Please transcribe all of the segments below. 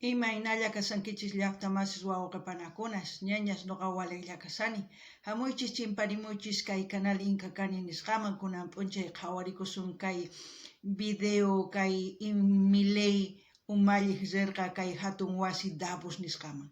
Imaynalla kashankichis llaqta masis wawqe panakunas, ñañas noqa walejlla kashani. Hamuychis chimparimuychis kay canal Inka Kani nisqaman kunan p'unchay qhawarikusun kay video kay Milei umalliq rirqa kay hatun wasi Davos nisqaman.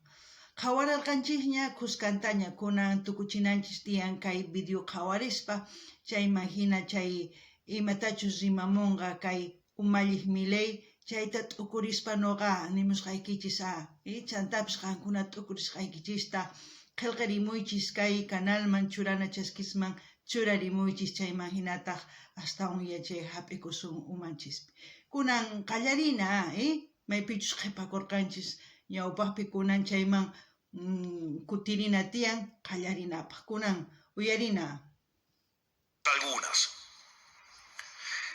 Qhawararqanchisña khuskantaña kunan tukuchinanchis tiyan kay video qhawarispa chayman hina chay imatachus rimamunqa kay Umalliq Milei chayta t'ukurispa noqa nimusqaykichis a, chantapis qankuna t'ukurisqaykichista qhelqerimuychis kay canalman churana chaskisman churarimuychis chayman hinataq astawan yachay hap'ikusun umanchispi. Kunan qallarina a, maypichus qhepakurqanchis ñawpaqpi kunan chayman kutirina tiyan qallarinapaq. Kunan uyarina a. Algunas.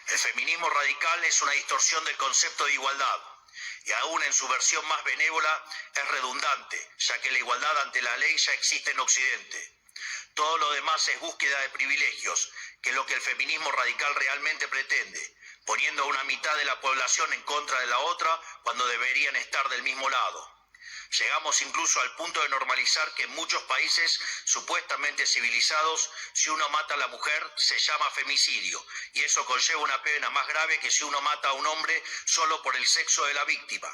El feminismo radical es una distorsión del concepto de igualdad y aún en su versión más benévola es redundante, ya que la igualdad ante la ley ya existe en Occidente. Todo lo demás es búsqueda de privilegios, que es lo que el feminismo radical realmente pretende, poniendo a una mitad de la población en contra de la otra cuando deberían estar del mismo lado. Llegamos incluso al punto de normalizar que en muchos países supuestamente civilizados, si uno mata a la mujer, se llama femicidio, y eso conlleva una pena más grave que si uno mata a un hombre solo por el sexo de la víctima,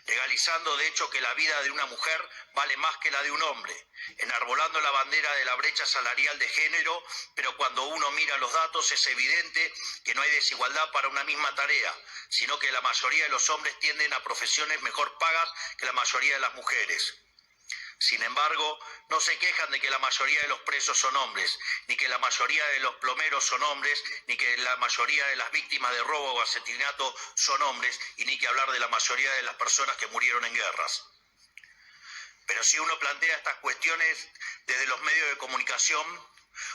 legalizando de hecho que la vida de una mujer vale más que la de un hombre, enarbolando la bandera de la brecha salarial de género, pero cuando uno mira los datos es evidente que no hay desigualdad para una misma tarea, sino que la mayoría de los hombres tienden a profesiones mejor pagas que la mayoría de las mujeres. Sin embargo, no se quejan de que la mayoría de los presos son hombres, ni que la mayoría de los plomeros son hombres, ni que la mayoría de las víctimas de robo o asesinato son hombres, y ni que hablar de la mayoría de las personas que murieron en guerras. Pero si uno plantea estas cuestiones desde los medios de comunicación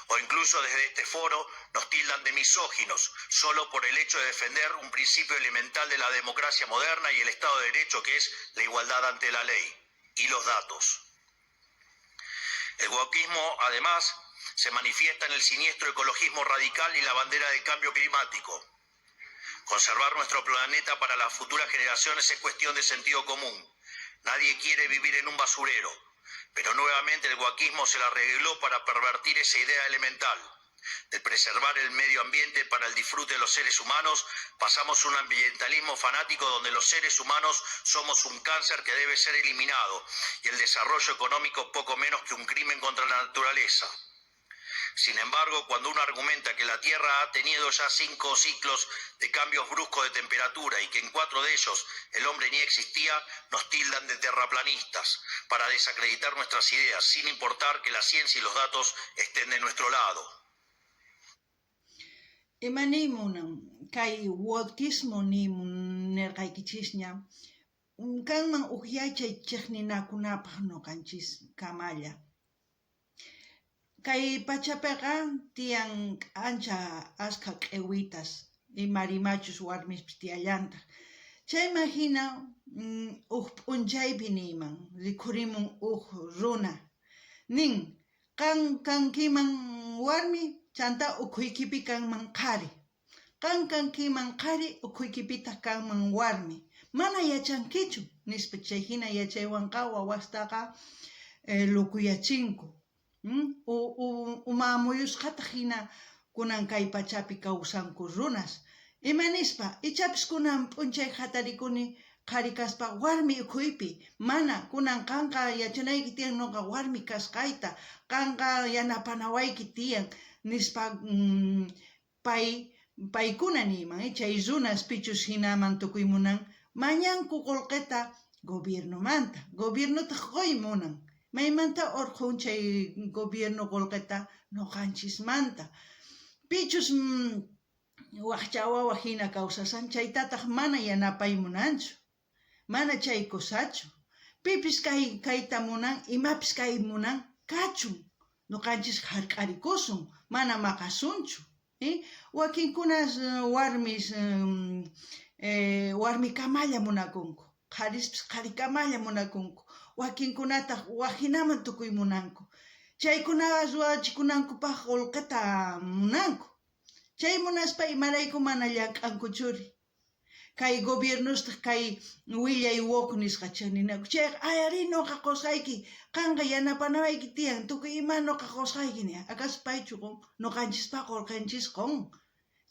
o incluso desde este foro, nos tildan de misóginos, solo por el hecho de defender un principio elemental de la democracia moderna y el Estado de Derecho, que es la igualdad ante la ley y los datos. El wokismo, además, se manifiesta en el siniestro ecologismo radical y la bandera del cambio climático. Conservar nuestro planeta para las futuras generaciones es cuestión de sentido común. Nadie quiere vivir en un basurero, pero nuevamente el wokismo se la arregló para pervertir esa idea elemental. De preservar el medio ambiente para el disfrute de los seres humanos, pasamos a un ambientalismo fanático donde los seres humanos somos un cáncer que debe ser eliminado y el desarrollo económico poco menos que un crimen contra la naturaleza. Sin embargo, cuando uno argumenta que la Tierra ha tenido ya 5 ciclos de cambios bruscos de temperatura y que en 4 de ellos el hombre ni existía, nos tildan de terraplanistas para desacreditar nuestras ideas, sin importar que la ciencia y los datos estén de nuestro lado. Ima niy munan kay wokismo niy nerqaykichisña kanman uj yachay chejninakunapaj noqanchis kamalla. Kay pachapiqa tiyan ancha askha q'ewitas imarimachus warmispis tiyallantaq. Chayman hina uj p'unchaypi niyman rikhurimun uj runa nin qan kankiman warmi chanta ukhuykipi kanman qhari. Qan kankiman qhari ukhuykipitaq kanman warmi. Mana yachankichu nispa chay hina yachaywanqa wawastaqa lokuyachinku. Uma muyusqataq hina kunan kay pachapi kawsanku runas. Ima nispa ichapis kunan p'unchay hatarikuni qhari kaspa warmi ukhuypi mana kunan qanqa yachanayki tiyan noqa warmi kasqayta qanqa yanapanawayki tiyan nispa pay paykuna niyman chay runas pichus hinaman tukuy munan mañanku qolqeta gobiernomanta gobiernotaq qoy munan maymanta orqhun chay gobierno qolqeta noqanchismanta pichus wajcha wawa hina kawsashan chaytataq mana yanapay munanchu mana chay cosachu pipis kay kayta munan imapis kay munan kachun noqanchis hark'arikusun mana maqasunchu wakinkunas warmis warmikamalla munakunku qharispis qharikamalla munakunku wakinkunataq waj hinaman tukuy munanku chaykuna ruwachikunankupaq qolqeta munanku chay munaspa imarayku mana llank'ankuchuri. Kay gobiernostaq kay willay woke nisqa chejninaku. Chayqa, ay arí noqa qosqayki, qanqa yanapanawayki tiyan, tukuy ima noqa qosqayki ni. Acaso paychu qon? Noqanchispá qolqenchis qon.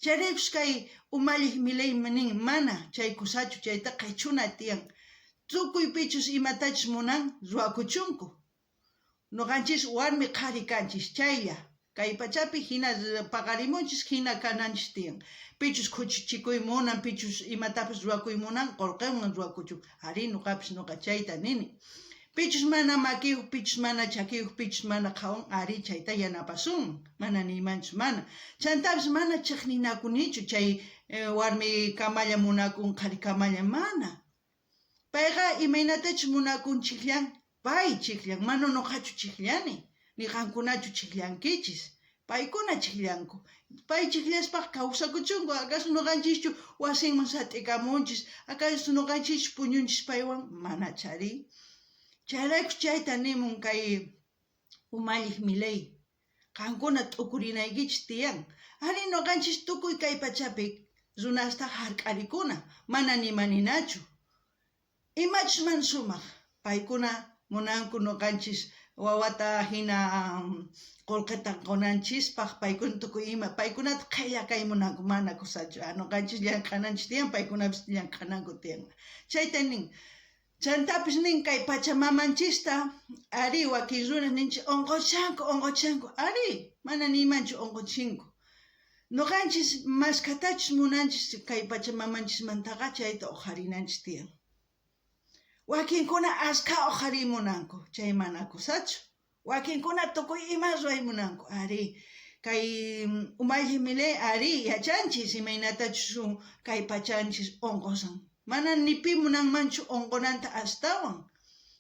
Chayraykus kay umalliq Milei nin mana chay kusachu, chayta qhechuna tiyan. Tukuy pichus imatachus munan ruwakuchunku. Noqanchis warmi qhari kanchis chaylla, kay pachapi jina paqarimunchis jina kananchis tiyan. Pichus khuchichikuy munan, pichus imatapis ruwakuy munan, qolqenwan ruwakuchun. Arí, noqapis noqa chayta nini. Pichus mana makiyoj, pichus mana chakiyoj, pichus mana qhawan, arí, chayta yanapasunman. Mana niymanchu mana. Chantapis mana chejninakunichu chay warmi kamalla munakun, qhari kamalla, mana. Payqa imaynatachus munakun chijllan, pay chijllan, mana noqachu chijllani, ni qankunachu chijllankichis. Paykuna chijllanku. Pay chijllaspaj kawsakuchunku, acaso noqanchischu wasinman sat'ikamunchis, acaso noqanchischu puñunchis paywan? Manachari. Chayrayku chayta nimun kay umalliq Milei. Qankuna t'ukurinaykichis tiyan. Arí, noqanchis tukuy kay pachapi runasta jark'arikuna, mana nima ninachu. Imachus mana sumaj, paykuna munanku noqanchis wawata jina qolqeta qonanchispaj, paykuna tukuy ima, paykunata qhella kay munanku, mana kusachu. Noqanchis llank'ananchis tiyan, paykunapis llank'ananku tiyan. Chayta nin. Chantapis nin kay pachamamanchista, arí, wakin runas ninchis onqochanku, onqochanku, arí, mana niymanchu onqochinku. Noqanchis mashkhatachus munanchis kay pachamamanchismantaqa chayta oqharinanchis tiyan. Wakinkuna askha oqhariy munanku, chay mana kusachu. Wakinkuna tukuy ima ruway munanku, arí, kay umalli Milei, arí, yachanchis imaynatachus kay pachanchis onqosan. Mana ni pi munanmanchu onqonanta astawan.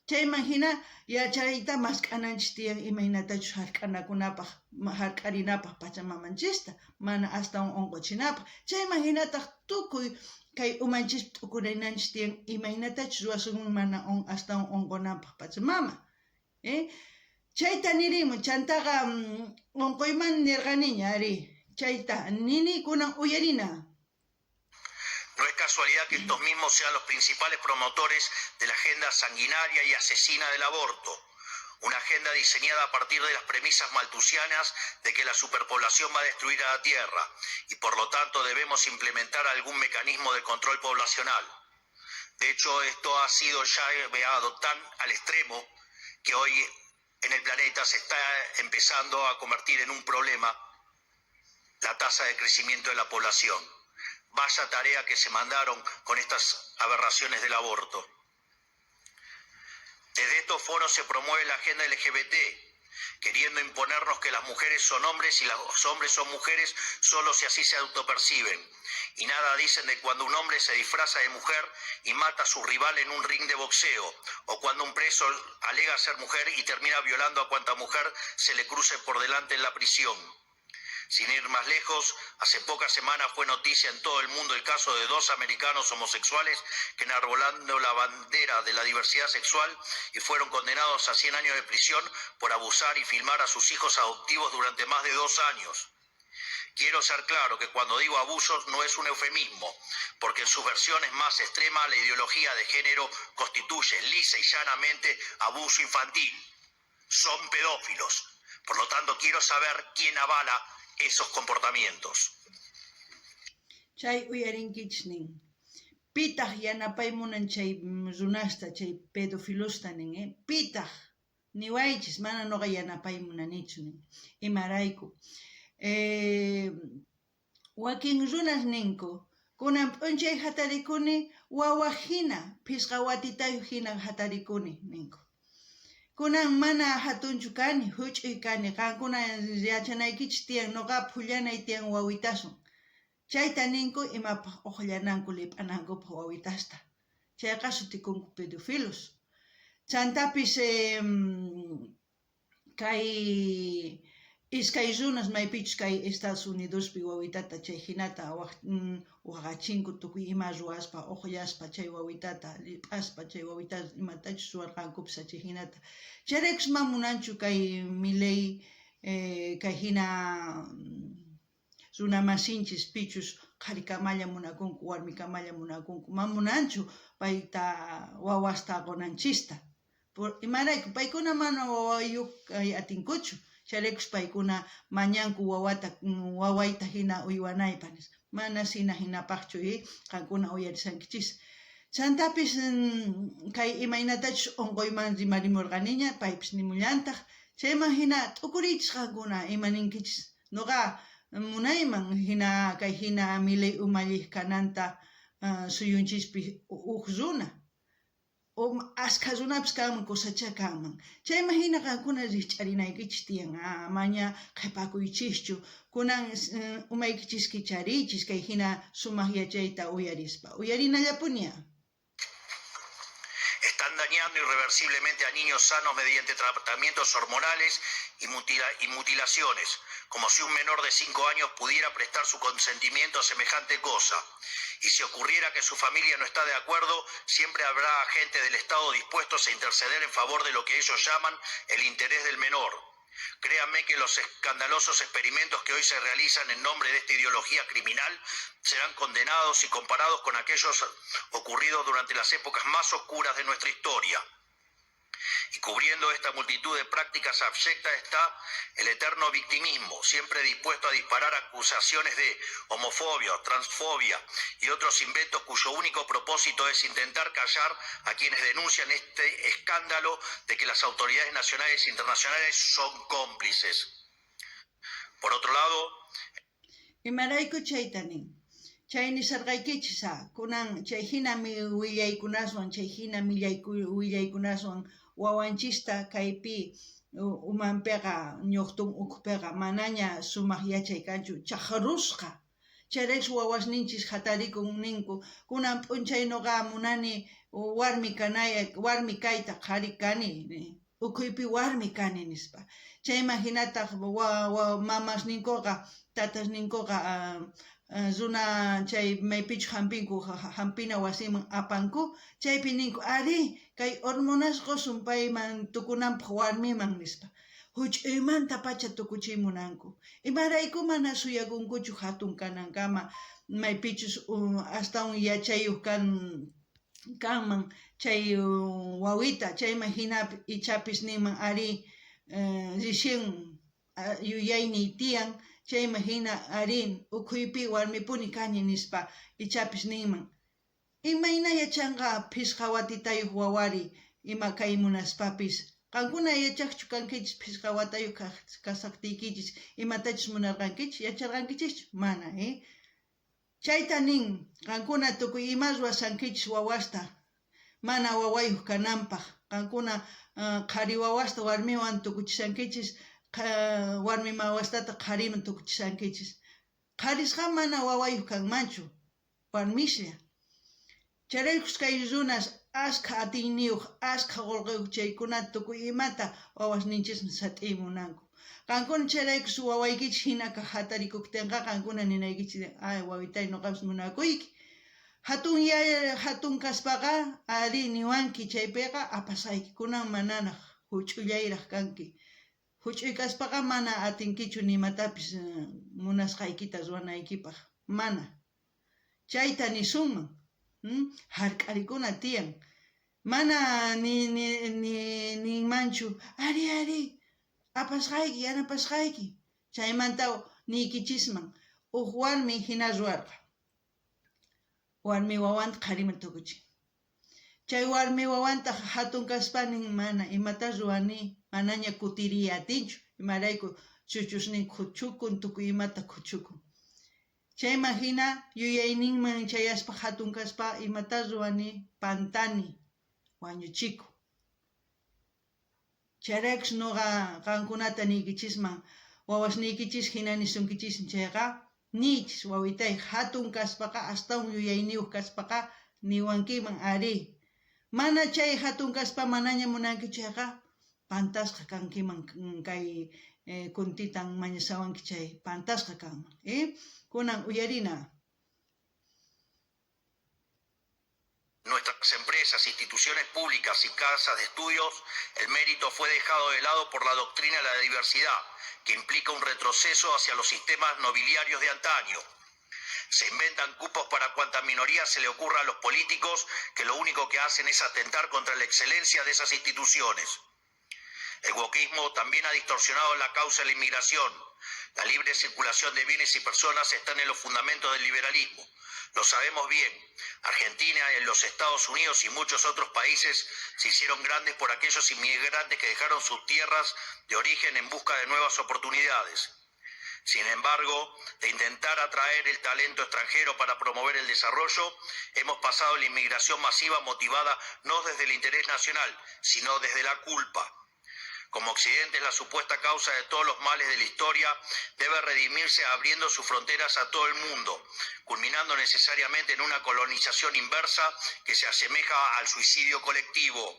Chayman jina yachayta mask'ananchis tiyan imaynatachus jark'anakunapaj, jark'arinapaj pachamamanchista, mana astawan onqochinapaj. Chayman jinataj tukuy kay umanchispi t'ukurinanchis tiyan imaynatachus ruwasunman mana astawan onqonanpaj pachamama. Eh? Chayta nirimun, chantaqa onqoyman nerqaniña, arí, chayta nini kunan uyarina. No es casualidad que estos mismos sean los principales promotores de la agenda sanguinaria y asesina del aborto, una agenda diseñada a partir de las premisas maltusianas de que la superpoblación va a destruir a la Tierra y por lo tanto debemos implementar algún mecanismo de control poblacional. De hecho, esto ha sido ya llevado tan al extremo que hoy en el planeta se está empezando a convertir en un problema la tasa de crecimiento de la población. Vaya tarea que se mandaron con estas aberraciones del aborto. Desde estos foros se promueve la agenda LGBT, queriendo imponernos que las mujeres son hombres y los hombres son mujeres solo si así se autoperciben. Y nada dicen de cuando un hombre se disfraza de mujer y mata a su rival en un ring de boxeo, o cuando un preso alega ser mujer y termina violando a cuanta mujer se le cruce por delante en la prisión. Sin ir más lejos, hace pocas semanas fue noticia en todo el mundo el caso de dos americanos homosexuales que enarbolando la bandera de la diversidad sexual y fueron condenados a 100 años de prisión por abusar y filmar a sus hijos adoptivos durante más de 2 años. Quiero ser claro que cuando digo abusos no es un eufemismo, porque en sus versiones más extremas la ideología de género constituye lisa y llanamente abuso infantil. Son pedófilos. Por lo tanto, quiero saber quién avala esos comportamientos. Chay uyarinkichis nin. Pitaj yanapay munan chay runasta, chay pedofilosta nin, eh? Pitaj niwaychis, mana noqa yanapay munanichu nin. Imarayku. Wakin runas ninku, kunan p'unchay jatarikuni wawa jina, phisqa watitayoj jina jatarikuni ninku. Kunan mana jatunchu kani, juch'uy kani, qankuna yachanaykichis tiyan, noqa phullanay tiyan wawitasun. Chayta ninku imapaj ojllananku lip'anankupaj wawitasta. Chayqa sutikunku pedofilos. Chantapis kay iskay runas maypichus kay Estados Unidospi wawitata chay jinata waqachinku tukuy ima ruwaspa, ojllaspa chay wawitata, lip'aspa chay wawitata imatachus ruwarqankupis chay jinata. Chayraykus ma munanchu kay Milei kay jina Runamasinchis pichus qharikamalla munakunku, warmikamalla munakunku, ma munanchu payta wawasta qonanchista. Imarayku? Paykuna mana wawayuq kay atinkuchu, chayraykus paykuna mañanku wawata wawayta hina uywanaypaq nispa. Manas hina hinapaqchu qankuna uyarishankichis. Chantapis kay imaynatachus onqoyman rimarimurqaniña, paypis nimullantaq, chayman hina t'ukuriychis qankuna ima ninkichis. Noqa munayman hina kay hina Milei umalliq kananta suyunchispi uj runa. Askha runapis kanman, cosachá kanman. Chayman hina qankuna rijch'arinaykichis tiyan, amaña qhepakuychischu. Kunan umaykichis kichariychis kay hina sumaq yachayta uyarispa. Uyarinallapuni. Están dañando irreversiblemente a niños sanos mediante tratamientos hormonales y, mutila y mutilaciones, como si un menor de 5 años pudiera prestar su consentimiento a semejante cosa. Y si ocurriera que su familia no está de acuerdo, siempre habrá agentes del Estado dispuestos a interceder en favor de lo que ellos llaman el interés del menor. Créanme que los escandalosos experimentos que hoy se realizan en nombre de esta ideología criminal serán condenados y comparados con aquellos ocurridos durante las épocas más oscuras de nuestra historia. Y cubriendo esta multitud de prácticas abyectas está el eterno victimismo, siempre dispuesto a disparar acusaciones de homofobia, transfobia y otros inventos cuyo único propósito es intentar callar a quienes denuncian este escándalo de que las autoridades nacionales e internacionales son cómplices. Por otro lado, Imarayku chayta nin? Chay nisarqaykichis á, kunan chay hina willaykunaswan, chay hina millay willaykunaswan wawanchista kaypi umanpiqa, ñuqtun ukhupiqa manaña sumaq yachay kanchu, chaqrusqa. Chayraykus wawasninchis hatarikun ninku, kunan p'unchay nuqa munani warmi kanay, warmi kayta, qhari kani, ukhuypi warmi kani nispa. Chayman hinataq mamasninkuqa, tatasninkuqa runa chay maypichus hampinku hampina wasiman apanku, chaypi ninku, arí, kay hormonas qosun payman tukunanpaq warmiman nispa. Huch'uymantapacha tukuchiy munanku. Imarayku mana suyakunkuchu hatun kanankama, maypichus astawan yachayuq kan kanman chay wawita, chayman hina ichapis ninman arí, recién yuyayniy tiyan, chayman hina arí, ukhuypi warmipuni kani nispa ichapis ninman. Imayna yachanqa phisqa watitayuq wawari ima kay munaspapis? Qankuna yachaqchu kankichis phisqa watayuq kasaqtiykichis imatachus munarqankichis? Yacharqankichischu? Mana, eh? Chayta nin, qankuna tukuy ima ruwashankichis wawasta mana wawayuq kananpaq. Qankuna qhari wawasta warmiwan tukuchishankichis, warmi wawastataq qhariman tukuchishankichis. Qharisqa mana wawayuq kanmanchu, warmislla. Chayraykus kay runas askha atiyniyuq, askha qolqeyuq chaykunata tukuy imata wawasninchisman sat'iy munanku. Qankuna chayraykus wawaykichis hina hatarikuktinqa qankuna ninaykichis, ay wawitay noqapis munakuyki. Hatun hatun kaspaqa arí niwanki chaypiqa apasayki, kunan mananaq huch'ullayraq kanki. Huch'uy kaspaqa mana atinkichu nimatapis munasqaykita ruwanaykipaq, mana. Chayta nisunman, hark'arikuna tiyan. Mana ninmanchu, arí, arí, apasqayki, yanapasqayki. Chaymanta niykichisman, uj warmi hina ruwarqa. Warmi wawanta qhariman tukuchin. Chay warmi wawantaq hatun kaspa nin, mana imata ruwani, manaña kutiriy atinchu, imarayku chuchusnin khuchukun, tukuy imata khuchukun. Chayman hina yuyayninman chayaspa hatun kaspa imata ruwani, pantani, wañuchiku. Chayraykus noqa qankunata niykichisman, wawasniykichis hina nisunkichisman chayqa, niychis wawitay hatun kaspaqa astawan yuyayniyuq kaspaqa niwankiman arí. Mana chay hatun kaspa manaña munanki chayqa, pantasqa kankiman kay kuntitan mañashawanki chay pantasqa kanman. Kunan uyarina. Nuestras empresas. empresas, instituciones públicas y casas de estudios, el mérito fue dejado de lado por la doctrina de la diversidad, que implica un retroceso hacia los sistemas nobiliarios de antaño. Se inventan cupos para cuanta minoría se le ocurra a los políticos, que lo único que hacen es atentar contra la excelencia de esas instituciones. El wokismo también ha distorsionado la causa de la inmigración. La libre circulación de bienes y personas está en los fundamentos del liberalismo. Lo sabemos bien. Argentina, en los Estados Unidos y muchos otros países se hicieron grandes por aquellos inmigrantes que dejaron sus tierras de origen en busca de nuevas oportunidades. Sin embargo, de intentar atraer el talento extranjero para promover el desarrollo, hemos pasado a la inmigración masiva motivada no desde el interés nacional, sino desde la culpa. Como Occidente es la supuesta causa de todos los males de la historia, debe redimirse abriendo sus fronteras a todo el mundo, culminando necesariamente en una colonización inversa que se asemeja al suicidio colectivo.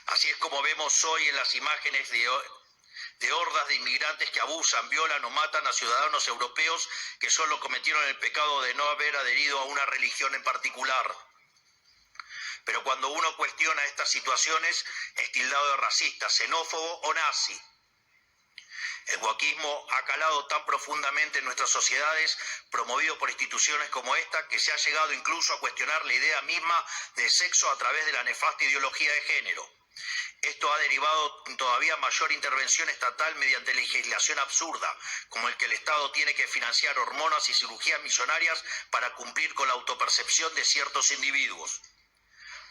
Así es como vemos hoy en las imágenes de hordas de inmigrantes que abusan, violan o matan a ciudadanos europeos que solo cometieron el pecado de no haber adherido a una religión en particular. Pero cuando uno cuestiona estas situaciones, es tildado de racista, xenófobo o nazi. El wokismo ha calado tan profundamente en nuestras sociedades, promovido por instituciones como esta, que se ha llegado incluso a cuestionar la idea misma de sexo a través de la nefasta ideología de género. Esto ha derivado en todavía mayor intervención estatal mediante legislación absurda, como el que el Estado tiene que financiar hormonas y cirugías millonarias para cumplir con la autopercepción de ciertos individuos.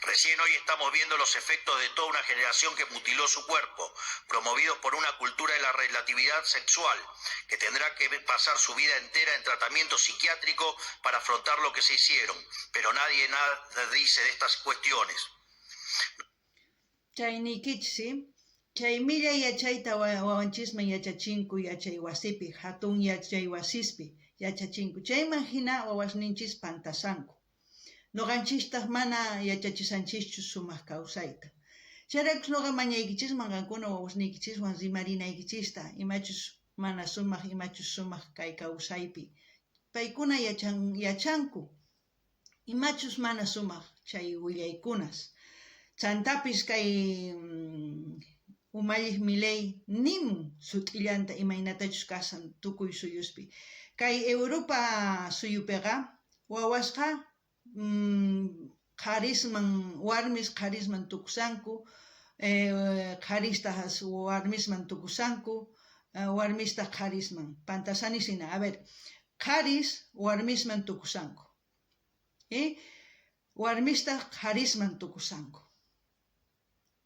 Recién hoy estamos viendo los efectos de toda una generación que mutiló su cuerpo, promovidos por una cultura de la relatividad sexual, que tendrá que pasar su vida entera en tratamiento psiquiátrico para afrontar lo que se hicieron, pero nadie nada dice de estas cuestiones. Chay niykichis, chay millay yachayta wawanchisman yachachinku yachay wasipi, hatun yachay wasispi yachachinku. Chayman hina wawasninchis pantasanku. Noqanchistaq mana yachachisanchischu sumaq kawsayta. Chayraykus noqa mañaykichisman qankuna wawasniykichiswan rimarinaykichista, imachus mana sumaq, imachus sumaq kay kawsaypi. Paykuna yachanku imachus mana sumaq chay willaykunas. Chantapis kay umalliq Milei nimun sut'illanta imaynatachus kasan tukuy suyuspi. Kay Europa suyupiqa wawasqa qharisman, warmis qharisman tukusanku, qharistaq warmisman tukusanku, warmistaq qharisman. Pantasani hina. A ver, qharis warmisman tukusanku. Warmistaq qharisman tukusanku.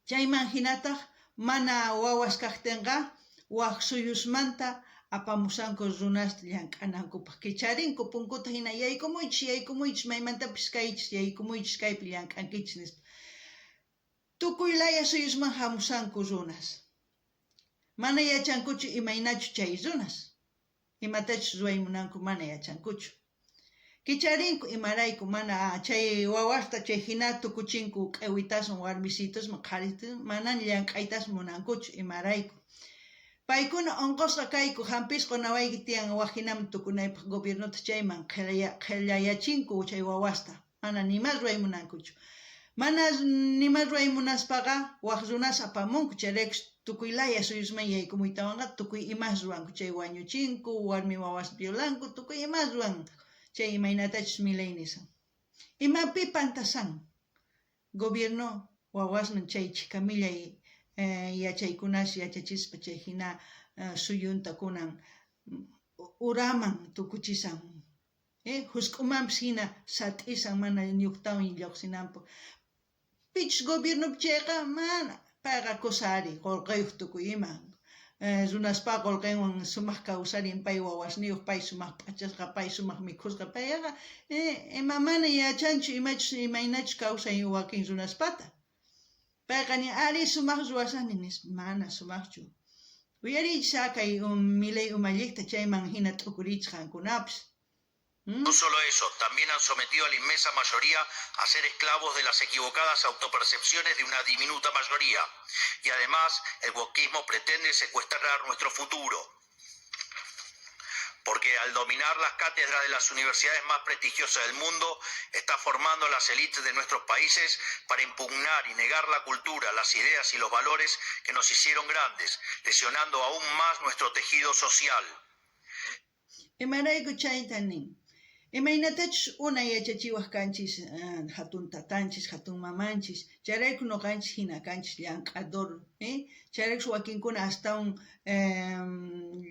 Chayman hinataq mana wawas kaqtinqa wak suyusmanta apamusanku runasta llank'anankupaq. Kicharinku punkuta hina yaykumuychis, yaykumuychis, maymantapis kaychis, yaykumuychis kaypi llank'ankichis nispa. Tukuy laya suyusman hamusanku runas. Mana yachankuchu imaynachu chay runas. Imatachus ruway munanku mana yachankuchu. Kicharinku imarayku mana chay wawasta chay hina tukuchinku q'ewitaswan warmisitusman qharitusman mana llank'aytas munankuchu imarayku. Paykuna unqusqa kayku hampisqa nawayki tiyan wak hinaman tukunaypaq gobiernota chayman qhillayachinku chay wawasta mana nima ruway munankuchu. Mana nima ruway munaspaqa wak runas apamunku chayraykus tukuy laya suyusman yaykumuytawanqa tukuy imas ruwanku chay wañuchinku, warmi wawas violanku, tukuy imas ruwan chay imaynatachus Milei nisan. Imapi pantasan gobierno wawasman chay chhika millay yachaykunas yachachispa chay hina suyunta kunan uraman tukuchisan. Husk'umanpis hina sat'isan mana ñuqtawan lluqsinanpaq. Pichus gobiernopi chayqa mana payqa cosa ari qullqiyuq tukuy ima. Runaspa qullqinwan sumaq kawsarin pay wawasniyuq, pay sumaq p'achasqa, pay sumaq mikhusqa, payqa ima mana yachanchu imachus imaynachus kawsay wakin runaspata. Payqa nin ari sumaq ruwasani nispa, mana sumaqchu. Uyariychis kay Milei umalliqta chayman hina t'ukuriychis qankunapis. No solo eso, también han sometido a la inmensa mayoría a ser esclavos de las equivocadas autopercepciones de una diminuta mayoría. Y además, el wokismo pretende secuestrar nuestro futuro. Porque al dominar las cátedras de las universidades más prestigiosas del mundo, está formando a las élites de nuestros países para impugnar y negar la cultura, las ideas y los valores que nos hicieron grandes, lesionando aún más nuestro tejido social. Imarayku chayta nin? Imaynatachus unay yachachiwaj kanchis jatun tatanchis, jatun mamanchis, chayrayku noqanchis jina kanchis llank'ador, chayraykus wakinkuna astawan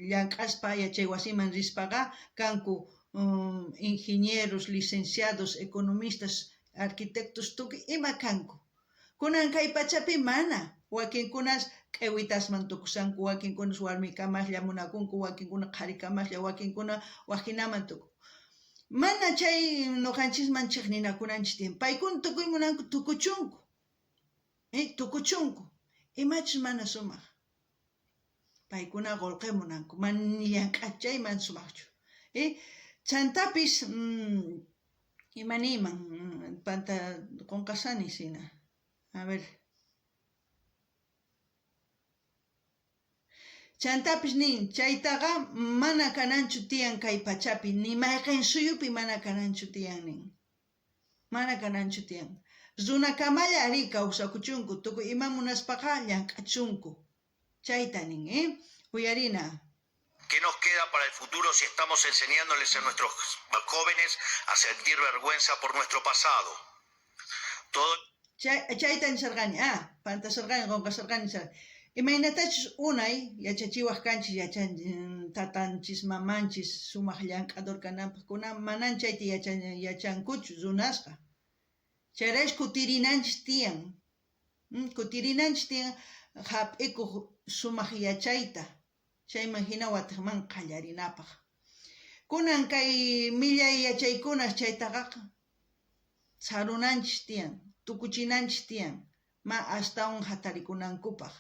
llank'aspa yachaywasiman rispaqa kanku ingenieros, licenciados, economistas, arquitectos, tukuy ima kanku. Kunan kay pachapi mana, wakinkunas q'ewitasman tukushanku, wakinkunas warmikamajlla munakunku, wakinkuna qharikamajlla, wakinkuna wajinaman tukun. Mana chay noqanchisman chejninakunanchis tiyan. Paykuna tukuy munanku tukuchunku. Tukuchunku. Imachus mana sumaj. Paykuna qolqe munanku. Mana ni llank'achay mana sumajchu. Chantapis ima niyman panta qonqasani sina. A ver. Chantapis nin, chaytaqa mana kananchu tiyan kay pachapi, ni mayqen suyupi mana kananchu tiyan nin. Mana kananchu tiyan. Runakamalla arí kawsakuchunku, tukuy ima munaspaqa llank'achunku. Chayta nin, Uyarina. ¿Qué nos queda para el futuro si estamos enseñándoles a nuestros jóvenes a sentir vergüenza por nuestro pasado? Todo Chayta nisarqani, pantasarqani, qonqasarqani nisarqani. Imaynatachus unay yachachiwaj kanchis yachan tatanchis, mamanchis sumaj llank'ador kananpaj, kunan manan chayta yachankuchu runasqa. Chayrayku kutirinanchis tiyan. Kutirinanchis tiyan hap'ikuq sumaj yachayta, chayman hina watiqman qallarinapaj. Kunan kay millay yachaykunas chaytaqa sarunanchis tiyan, tukuchinanchis tiyan, ma astawan hatarikunankupaj.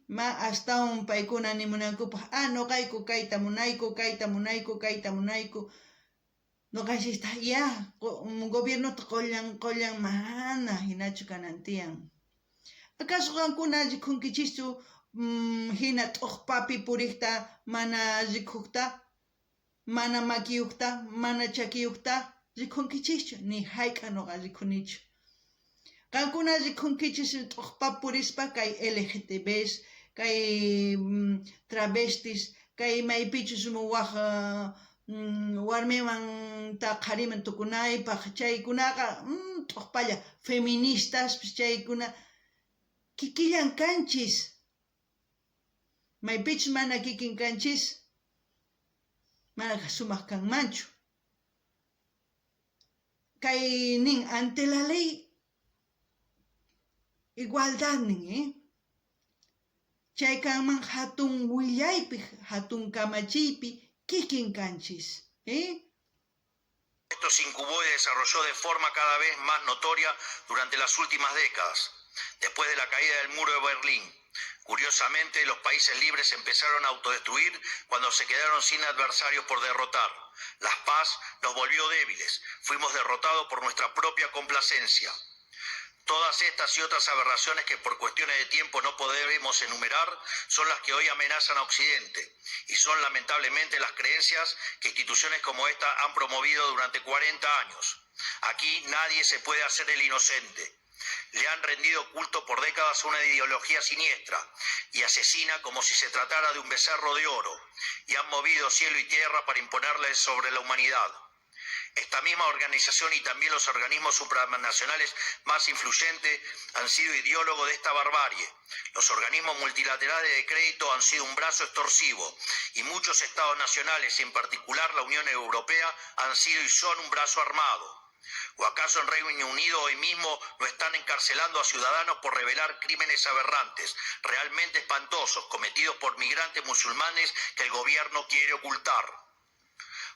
Ma astawan paykuna nimunankupaj, noqayku kayta munayku, kayta munayku, kayta munayku. Noqanchista ya, gobiernota qollan, qollan, mana hinachu kanan tiyan. Acaso qankuna rikunkichischu hina t'uqpapi purikta, mana rikukta, mana makiyukta, mana chakiyukta, rikunkichischu? Ni hayk'a noqa rikunichu. Qankuna rikunkichis t'uqpa purispa kay LGTBs, kay travestis, kay maypichus waj warmiman ta qhariman tukunaypaj chaykunaqa t'uqpalla feministaspis chaykuna kikillan kanchis. Maypichus mana kikin kanchis, mana sumaq kanmanchu. Kay nin ante la ley igualdad nin, Chay kanman hatun willaypi, hatun kamachiypi kikin kanchis, Esto se incubó y desarrolló de forma cada vez más notoria durante las últimas décadas, después de la caída del muro de Berlín. Curiosamente, los países libres empezaron a autodestruir cuando se quedaron sin adversarios por derrotar. La paz nos volvió débiles, fuimos derrotados por nuestra propia complacencia. Todas estas y otras aberraciones que por cuestiones de tiempo no podemos enumerar son las que hoy amenazan a Occidente y son lamentablemente las creencias que instituciones como esta han promovido durante 40 años. Aquí nadie se puede hacer el inocente. Le han rendido culto por décadas a una ideología siniestra y asesina como si se tratara de un becerro de oro, y han movido cielo y tierra para imponerle sobre la humanidad. Esta misma organización y también los organismos supranacionales más influyentes han sido ideólogos de esta barbarie. Los organismos multilaterales de crédito han sido un brazo extorsivo y muchos estados nacionales, en particular la Unión Europea, han sido y son un brazo armado. ¿O acaso en Reino Unido hoy mismo no están encarcelando a ciudadanos por revelar crímenes aberrantes, realmente espantosos, cometidos por migrantes musulmanes que el gobierno quiere ocultar?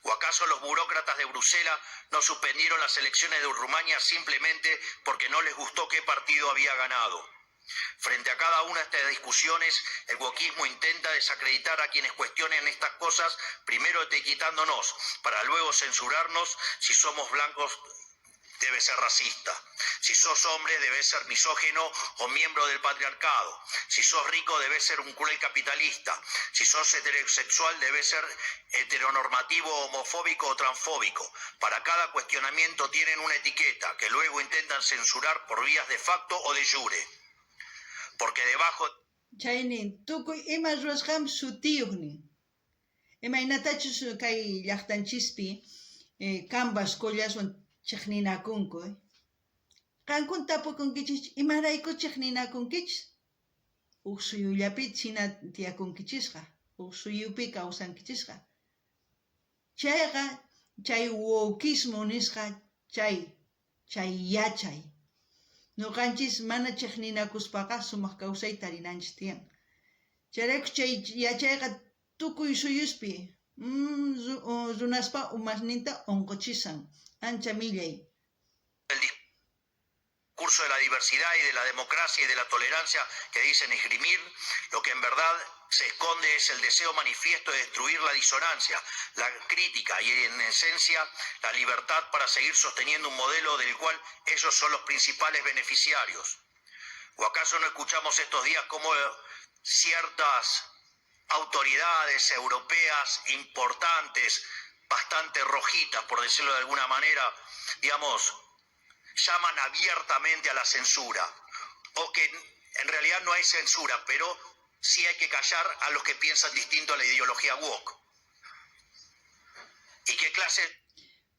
¿O acaso los burócratas de Bruselas no suspendieron las elecciones de Rumania simplemente porque no les gustó qué partido había ganado? Frente a cada una de estas discusiones, el wokismo intenta desacreditar a quienes cuestionen estas cosas, primero etiquetándonos, para luego censurarnos si somos blancos debe ser racista. Si sos hombre, debes ser misógino o miembro del patriarcado. Si sos rico, debes ser un cruel capitalista. Si sos heterosexual, debes ser heteronormativo, homofóbico o transfóbico. Para cada cuestionamiento tienen una etiqueta que luego intentan censurar por vías de facto o de jure. Porque debajo Chay nin, tukuy ima ruwasqanpis sutiyoj nin. Imaynatachus kay llajtanchispi Cambas Collaswan chejninakunku. Qankuna tapukunkichis, imarayku chejninakunkichis? Uj suyullapi china tiyakunkichisqa, uj suyupi kawsankichisqa. Chayqa chay wokismo nisqa chay chay yachay. Noqanchis mana chejninakuspaqa sumaq kawsay tarinanchis tiyan. Chayrayku chay yachayqa tukuy suyuspi runaspa umasninta onqochisan, ancha millay. El discurso de la diversidad y de la democracia y de la tolerancia que dicen esgrimir, lo que en verdad se esconde es el deseo manifiesto de destruir la disonancia, la crítica y en esencia la libertad para seguir sosteniendo un modelo del cual ellos son los principales beneficiarios. ¿O acaso no escuchamos estos días cómo ciertas autoridades europeas importantes, bastante rojitas, por decirlo de alguna manera, digamos, llaman abiertamente a la censura? O que en realidad no hay censura, pero sí hay que callar a los que piensan distinto a la ideología woke. ¿Y qué clase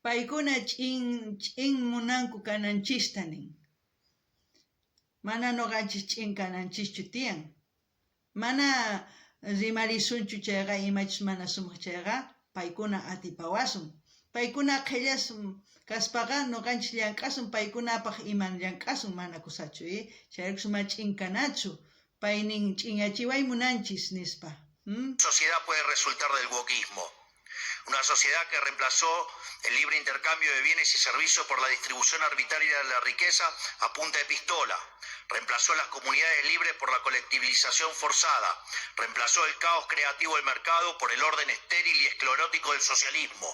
Paykuna ch'in ch'in munanku kananchista nin. Mana noqanchis ch'in kananchischu tiyan. Mana rimarisunchu chayqa imachus mana sumaq chayqa paykuna atipawasun. Paykuna qhillas kaspaqa noqanchis llank'asun paykunapaq iman llank'asun mana kusachu. Chayrayku ma ch'in kanachu. Pay nin ch'inyachiway munanchis nispa. Sociedad puede resultar del wokismo? Una sociedad que reemplazó el libre intercambio de bienes y servicios por la distribución arbitraria de la riqueza a punta de pistola. Reemplazó las comunidades libres por la colectivización forzada. Reemplazó el caos creativo del mercado por el orden estéril y esclerótico del socialismo.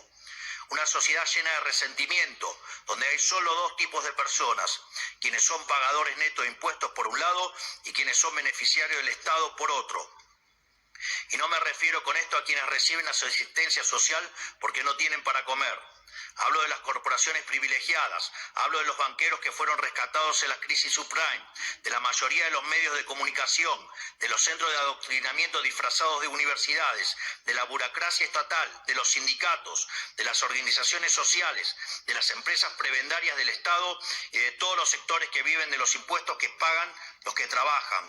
Una sociedad llena de resentimiento, donde hay solo dos tipos de personas, quienes son pagadores netos de impuestos por un lado y quienes son beneficiarios del Estado por otro. Y no me refiero con esto a quienes reciben asistencia social porque no tienen para comer. Hablo de las corporaciones privilegiadas, hablo de los banqueros que fueron rescatados en la crisis subprime, de la mayoría de los medios de comunicación, de los centros de adoctrinamiento disfrazados de universidades, de la burocracia estatal, de los sindicatos, de las organizaciones sociales, de las empresas prebendarias del Estado y de todos los sectores que viven de los impuestos que pagan los que trabajan.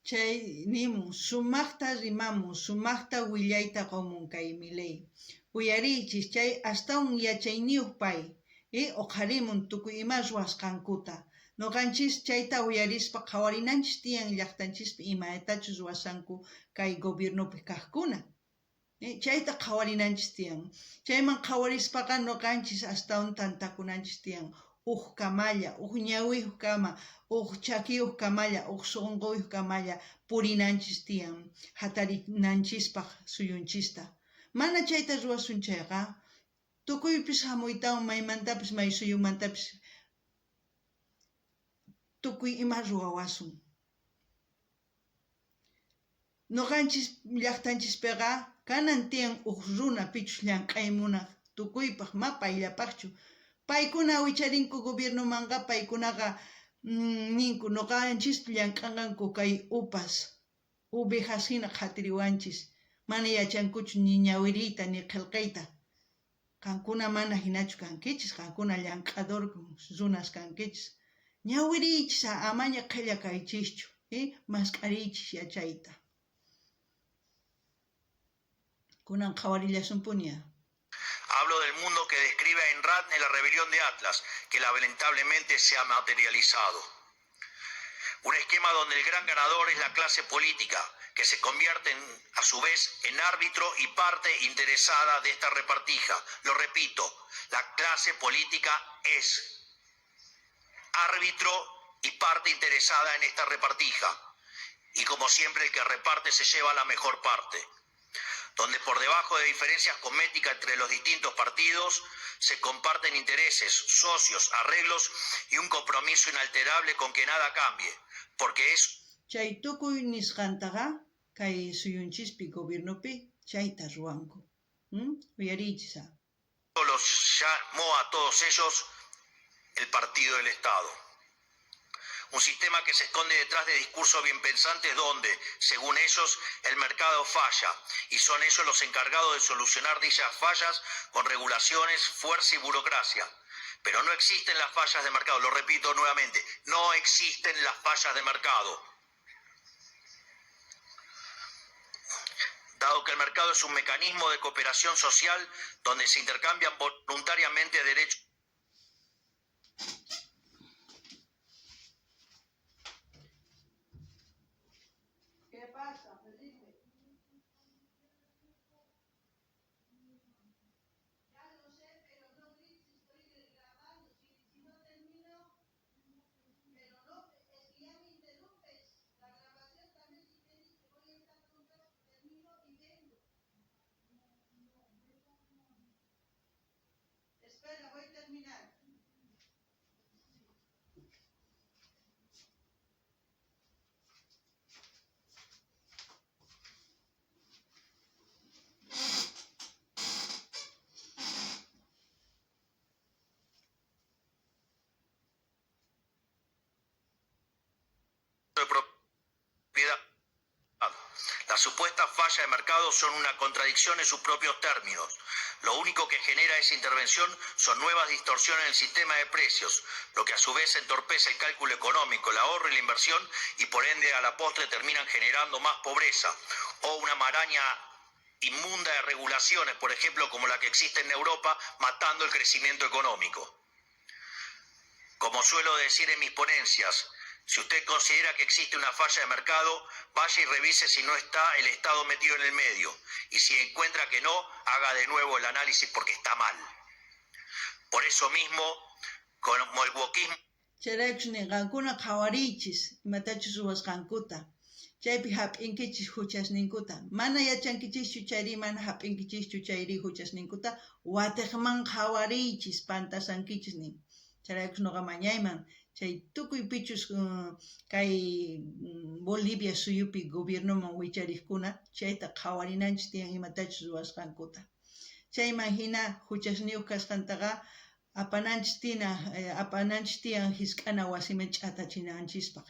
Chay nimun, sumaqta rimamun, sumaqta willayta qomun kay Milei. Uyariychis chay astawan yachayniyuq pay, uqharimun tukuy ima ruwasqankuta. Noqanchis chayta uyarispa qhawarinanchis tiyan llaqtanchispi imatachus ruwashanku kay gobiernopi kaqkuna. Chayta qhawarinanchis tiyan. Chayman qhawarispaqa noqanchis astawan tantakunanchis tiyan. Uj kamalla, uj ñawiyuq kama, uj chakiyuq kamalla, uj sunquyuq kamalla purinanchis tiyan hatarinanchispaq suyunchista. Mana chayta ruwasun chayqa, tukuypis hamuytawan maymantapis may suyumantapis tukuy ima ruwawasun. Noqanchis llaqtanchispiqa kanan tiyan uj runa pichus llank'ay munaq tukuypaq ma payllapaqchu. Paykuna wicharinku gobiernomanqa paykunaqa ninku noqanchispi llank'anqanku kay upas, ovejas hina qhatiriwanchis. Mana yachankuchu ni ñawiriyta ni qhelqayta. Qankuna mana hinachu kankichis, qankuna llank'ador runas kankichis. Ñawiriychis amaña qhella kaychischu, mask'ariychis yachayta. Kunan qhawarillasunpunia. Hablo del mundo que describe Ayn Rand en la rebelión de Atlas, que lamentablemente se ha materializado. Un esquema donde el gran ganador es la clase política, que se convierte a su vez en árbitro y parte interesada de esta repartija. Lo repito, la clase política es árbitro y parte interesada en esta repartija. Y como siempre, el que reparte se lleva la mejor parte. Donde por debajo de diferencias cosméticas entre los distintos partidos se comparten intereses, socios, arreglos y un compromiso inalterable con que nada cambie, porque es Chay tukuy nisqantaqa kay suyunchispi gobiernopi chayta ruwanku. Uyariychis a. Los llamó a todos ellos el partido del Estado. Un sistema que se esconde detrás de discursos bienpensantes donde, según ellos, el mercado falla y son ellos los encargados de solucionar dichas fallas con regulaciones, fuerza y burocracia. Pero no existen las fallas de mercado, lo repito nuevamente, no existen las fallas de mercado. Dado que el mercado es un mecanismo de cooperación social donde se intercambian voluntariamente derechos ¿Qué pasa, Felipe? Ya lo sé, pero no grites, estoy grabando. Si no termino, pero no, es que ya me interrumpes. La grabación también, si quieres, te voy a estar un rato, termino y vengo. Espera, voy a terminar. De propiedad. Las supuestas fallas de mercado son una contradicción en sus propios términos. Lo único que genera esa intervención son nuevas distorsiones en el sistema de precios, lo que a su vez entorpece el cálculo económico, el ahorro y la inversión y por ende a la postre terminan generando más pobreza o una maraña inmunda de regulaciones, por ejemplo, como la que existe en Europa, matando el crecimiento económico. Como suelo decir en mis ponencias, si usted considera que existe una falla de mercado, vaya y revise si no está el Estado metido en el medio. Y si encuentra que no, haga de nuevo el análisis porque está mal. Por eso mismo, como el wokismo Chayraykus nin, qankuna qhawariychis imatachus ruwasqankuta. Chaypi jap'inkichis juchasninkuta. Mana yachankichischu chayrí mana jap'inkichischu chayrí juchasninkuta watejman qhawariychis pantasankichis nin. Chayraykus noqa mañayman chay tukuy pichus kay Bolivia suyupi gobiernoman wicharejkuna chayta qhawarinanchis tiyan imatachus ruwasqankuta. Chayman jina juchasniyoj kasqantaqa apananchis tina apananchis tiyan jisk'ana wasiman ch'atachinanchispaj.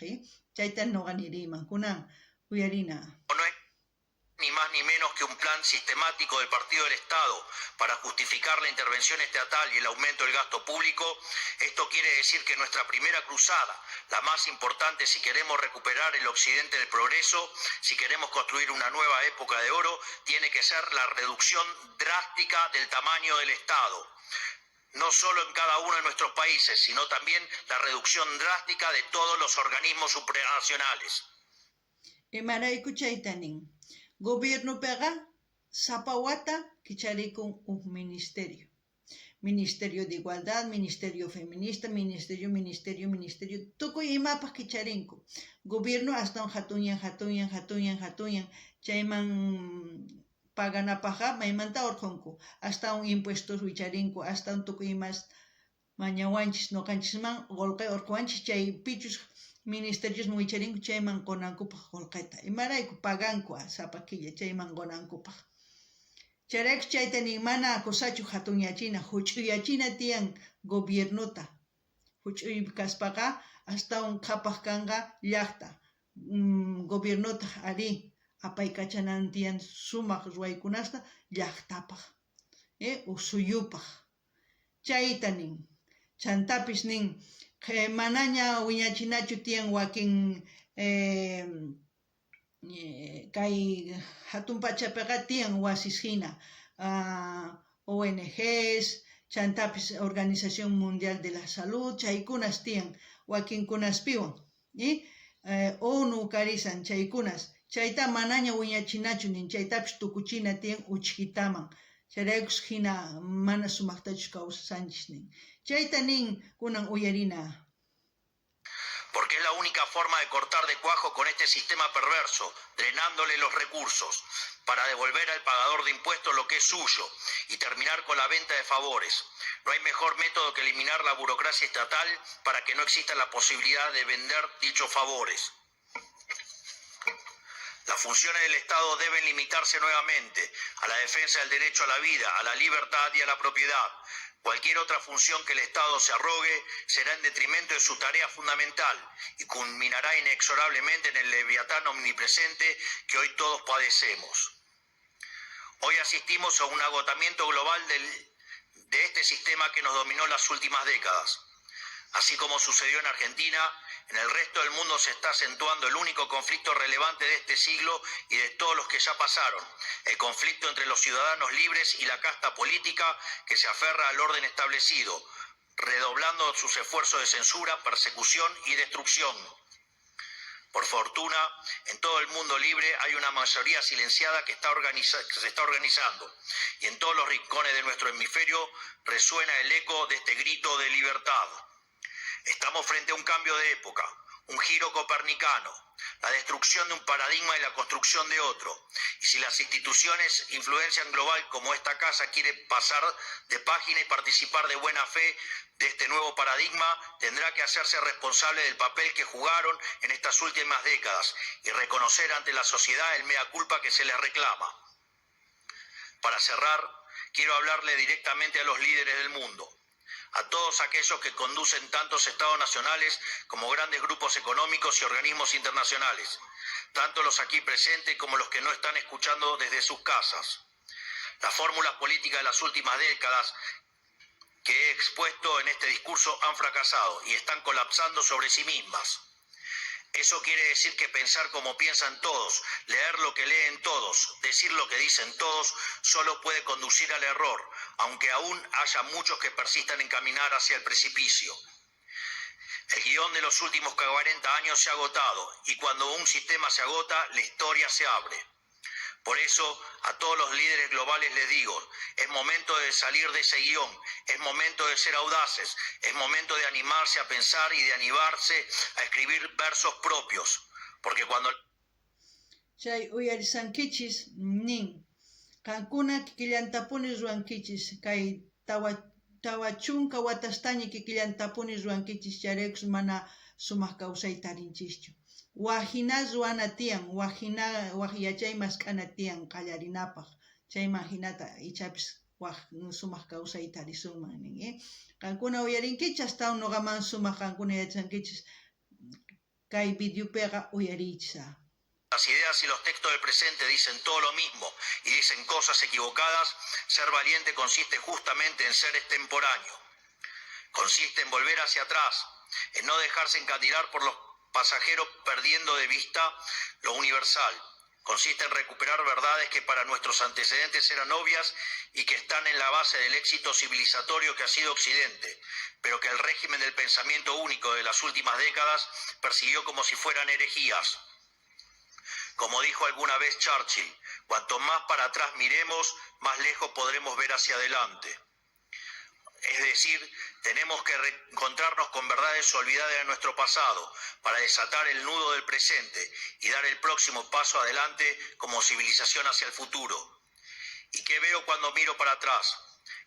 Chayta noqa niriyman. Kunan uyarina. No es ni más ni menos que un plan sistemático del Partido del Estado para justificar la intervención estatal y el aumento del gasto público, esto quiere decir que nuestra primera cruzada, la más importante si queremos recuperar el occidente del progreso, si queremos construir una nueva época de oro, tiene que ser la reducción drástica del tamaño del Estado. No solo en cada uno de nuestros países, sino también la reducción drástica de todos los organismos supranacionales. Imarayku chayta nin. Gobiernopeqa sapa wata kicharikun uj ministerio. Ministerio de Igualdad, Ministerio Feminista, Ministerio, Ministerio, Ministerio, tukuy imapaj kicharinku. Gobierno astawan jatunyan, jatunyan, jatunyan, jatunyan, chayman paganapajqa maymanta urqhunku. Astawan impuestos wicharinku, astawan tukuy imas mañawanchis noqanchisman qolqe urqhuwanchis chay pichus ministeriosman wicharinku chayman qonankupaj qolqeta. Imarayku paganku sapa killa chayman qonankupaj. Chayrayku chayta nin mana kusachu jatunyachina, juch'uyachina tiyan gobiernota. Juch'uy kaspaqa astawan qhapaj kanqa llajta. Gobiernotaj arí apaykachanan tiyan sumaq ruwaykunasta llajtapaj, usuyupaj. Chayta nin. Chantapis nin manaña wiñachinachu tiyan wakin kay jatun pachapiqa tiyan wasis jina ONGs, chantapis Organización Mundial de la Salud, chaykunas tiyan wakinkunaspiwan. ONU karisan chaykunas, chayta manaña wiñachinachu nin, chaytapis tukuchina tiyan uchhitaman. Chayraykus jina mana sumajtachus kawsasanchis nin. Chayta nin kunan uyarina. Porque es la única forma de cortar de cuajo con este sistema perverso, drenándole los recursos, para devolver al pagador de impuestos lo que es suyo y terminar con la venta de favores. No hay mejor método que eliminar la burocracia estatal para que no exista la posibilidad de vender dichos favores. Las funciones del Estado deben limitarse nuevamente a la defensa del derecho a la vida, a la libertad y a la propiedad. Cualquier otra función que el Estado se arrogue será en detrimento de su tarea fundamental y culminará inexorablemente en el leviatán omnipresente que hoy todos padecemos. Hoy asistimos a un agotamiento global de este sistema que nos dominó las últimas décadas. Así como sucedió en Argentina, en el resto del mundo se está acentuando el único conflicto relevante de este siglo y de todos los que ya pasaron, el conflicto entre los ciudadanos libres y la casta política que se aferra al orden establecido, redoblando sus esfuerzos de censura, persecución y destrucción. Por fortuna, en todo el mundo libre hay una mayoría silenciada que se está organizando, y en todos los rincones de nuestro hemisferio resuena el eco de este grito de libertad. Estamos frente a un cambio de época, un giro copernicano, la destrucción de un paradigma y la construcción de otro. Y si las instituciones influencian global como esta casa quiere pasar de página y participar de buena fe de este nuevo paradigma, tendrá que hacerse responsable del papel que jugaron en estas últimas décadas y reconocer ante la sociedad el mea culpa que se les reclama. Para cerrar, quiero hablarle directamente a los líderes del mundo, a todos aquellos que conducen tantos estados nacionales como grandes grupos económicos y organismos internacionales, tanto los aquí presentes como los que no están escuchando desde sus casas. Las fórmulas políticas de las últimas décadas que he expuesto en este discurso han fracasado y están colapsando sobre sí mismas. Eso quiere decir que pensar como piensan todos, leer lo que leen todos, decir lo que dicen todos, solo puede conducir al error, aunque aún haya muchos que persistan en caminar hacia el precipicio. El guión de los últimos 40 años se ha agotado, y cuando un sistema se agota, la historia se abre. Por eso, a todos los líderes globales les digo, es momento de salir de ese guión, es momento de ser audaces, es momento de animarse a pensar y de animarse a escribir versos propios, porque cuando... Chay uyarisankichis nin, qankuna kikillantapuni ruwankichis, kay 40 watastaña kikillantapuni ruwankichis, chayraykus mana sumaq kawsay tarinchischu. Wajina ruwana tiyan, wajina waj yachay mask'ana tiyan qallarinapaj, chayman jinata ichapis waj sumaq kawsay tarisunman nin. Qankuna uyarinkichis, astawan noqaman sumaq qankuna yachankichis, kay videopiqa uyariychis. Las ideas y los textos del presente dicen todo lo mismo y dicen cosas equivocadas. Ser valiente consiste justamente en ser extemporáneo. Consiste en volver hacia atrás, en no dejarse encandilar por los pasajeros perdiendo de vista lo universal. Consiste en recuperar verdades que para nuestros antecedentes eran obvias y que están en la base del éxito civilizatorio que ha sido Occidente, pero que el régimen del pensamiento único de las últimas décadas persiguió como si fueran herejías. Como dijo alguna vez Churchill, cuanto más para atrás miremos, más lejos podremos ver hacia adelante. Es decir, tenemos que reencontrarnos con verdades olvidadas de nuestro pasado para desatar el nudo del presente y dar el próximo paso adelante como civilización hacia el futuro. ¿Y qué veo cuando miro para atrás?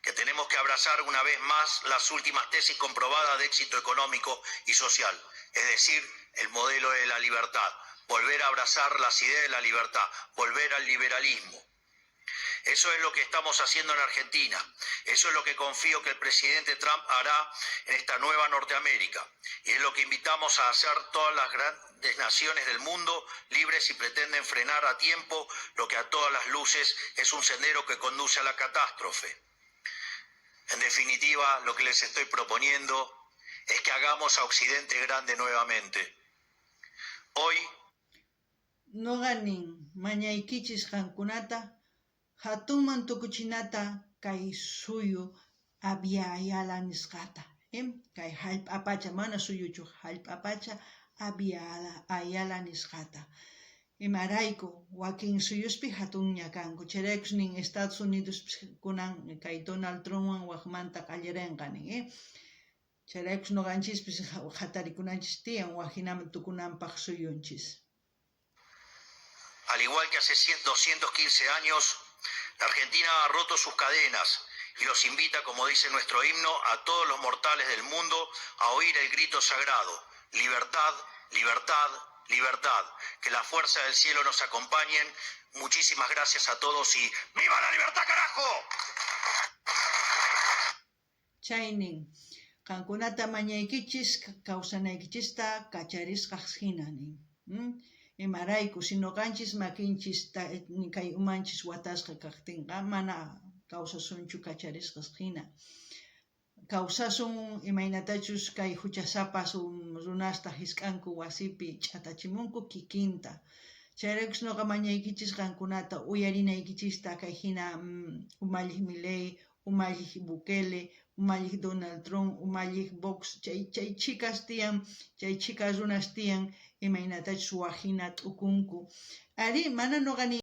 Que tenemos que abrazar una vez más las últimas tesis comprobadas de éxito económico y social, es decir, el modelo de la libertad, volver a abrazar las ideas de la libertad, volver al liberalismo. Eso es lo que estamos haciendo en Argentina. Eso es lo que confío que el presidente Trump hará en esta nueva Norteamérica. Y es lo que invitamos a hacer todas las grandes naciones del mundo, libres y pretenden frenar a tiempo lo que a todas las luces es un sendero que conduce a la catástrofe. En definitiva, lo que les estoy proponiendo es que hagamos a Occidente grande nuevamente. Hoy... Noqa nin, mañaykichis qankunata, hatunman tukuchinata kay suyu Abya Yala nisqata, kay hallp'a pacha, mana suyuchu, hallp'a pacha Abya Ayala nisqata. Imarayku wakin suyuspi hatunña kanku, chayraykus nin Estados Unidos kunan kay Donald Trumpwan wajmanta qallarinqa nin, Chayraykus noqanchispis jatarikunanchis tiyan wajinaman tukunanpaj suyunchis. Al igual que hace 215 años, la Argentina ha roto sus cadenas y los invita, como dice nuestro himno, a todos los mortales del mundo a oír el grito sagrado, libertad, libertad, libertad. Que la fuerza del cielo nos acompañen. Muchísimas gracias a todos y ¡viva la libertad, carajo! Chay nin, Qankunata mañaykichis kawsanaykichista kacharisqas jina nin. Imarayku si noqanchis makinchis kay umanchis watasqa kajtenqa mana kawsasunchu kacharisqas jina. Kawsasun imaynatachus kay juchasapas runasta jisk'anku wasipi ch'atachimunku kikinta. Chayraykus noqa mañaykichis qankunata uyarinaykichista kay jina umalliq Milei, umalliq Bukele, umalliq Donald Trump, umalliq Vox, chay chay chhikas tiyan, chay chhika runas tiyan imaynatachus waj jina t'ukunku. Arí, mana noqa ni.